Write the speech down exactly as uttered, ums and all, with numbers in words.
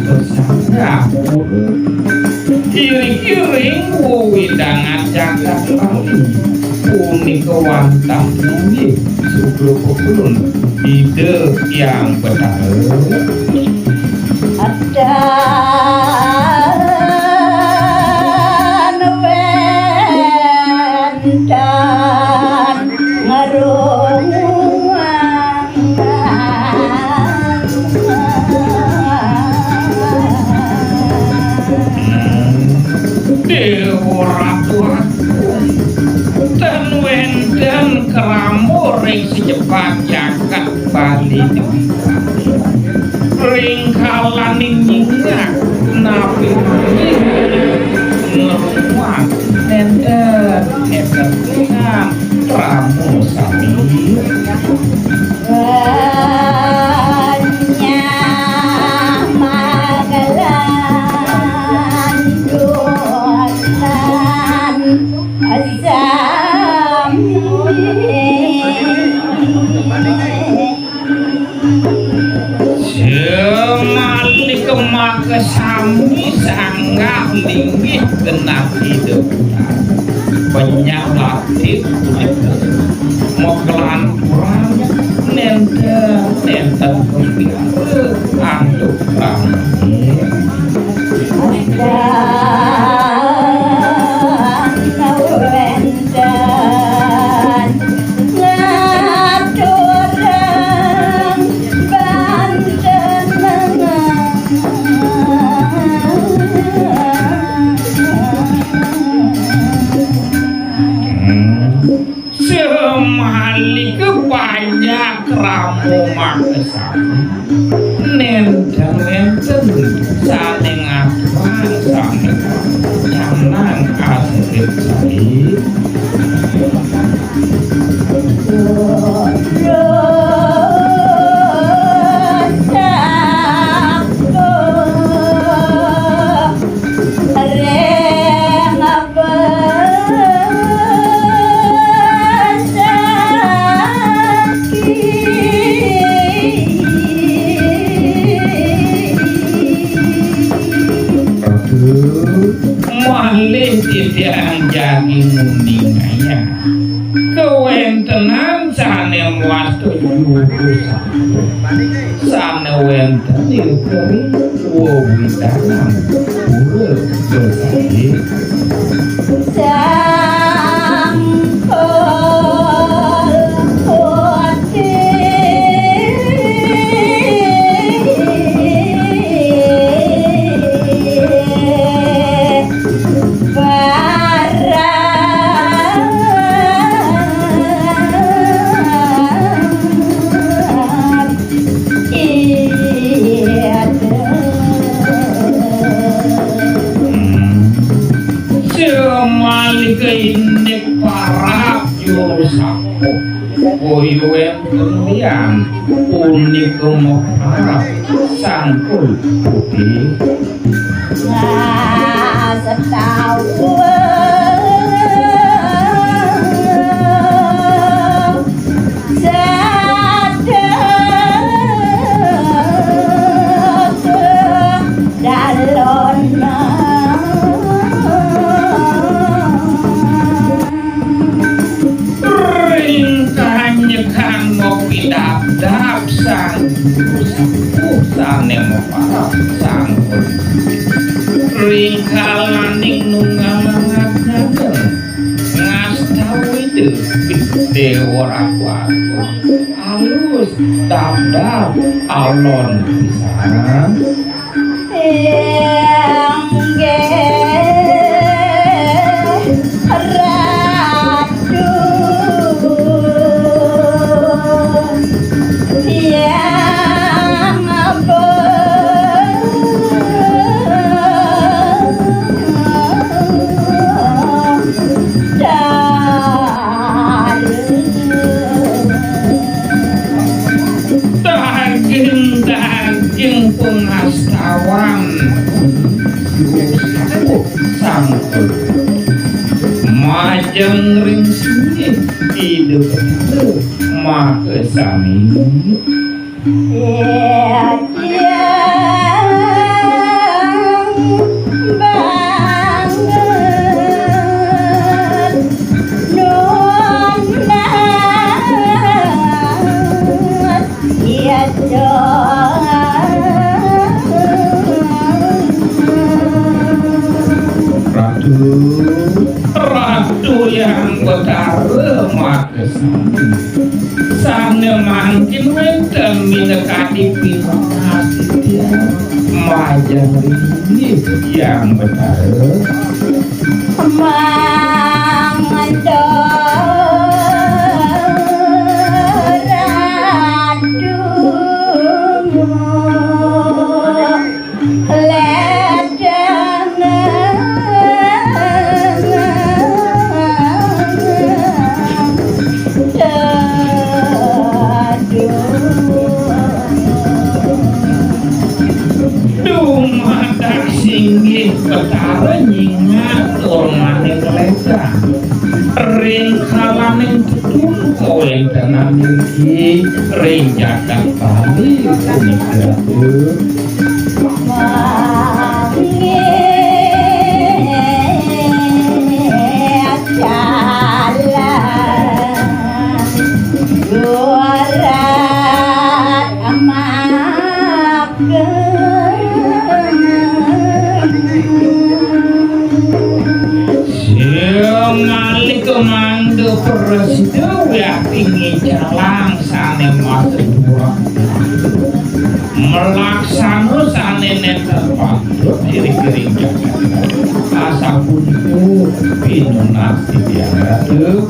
Sanggapura. Iring-iring wewidangan jagat Bali punika wantah inggih sugra pepulun Ida Hyang Betara. Adan wénten ngrunguang. Déwa Ratu Agung, ten wénten krama ring sejepat jagat Bali. Ring kalaning nyingak napi ngrunguang nénten nénten krama sami. Renyah magelantungan sami. Samalika makasami sanggah linggih genah Ida Betara. Penyakit punika magelantungan nénten-nénten kapiara antuk rami. Adan wénten ngaturang banten. Samalika panjakrama makasami, nénten wénten sané ngaturang sané nyanang asedek sami. Ring abesaki. Malih titiang jagi nguningayang kawéntenan sané mawasta juru sané wénten ing wewidangan pura Besari. Sangkul putih barang. Iya. Samalika indik parab juru sapuh, boya wénten lian punika maparab sangkul putih. Ngastawa sadaya dalana. Ring kanyekan mapidabdab sang juru sapuh sané maparab sangkul. Ring kalaning nunggalang ajeng ngastawa Ida Déwa Ratu Agung. Alus dabdab alon pisan. Inggih Ratu Hyang Betara. Daging-daging pangastawan sampun majeng ring sini Ida Betara makasami. Iya, iya. Yang Betara makesami. Sane mangkin wenten minakadi pinasih majeng ringgih Yang Betara. Mangda ratu. Dumadak singgih Betara nyingat tur maning lecah. Ring kalaning tetungku kawentenan niki ring jagat Bali punika. Sinalika mangda prasida wiakti ngicalang sane masebuah melaksana sane nenten patut iring-iring jagat. Asapunika pinunas titiang Ratu.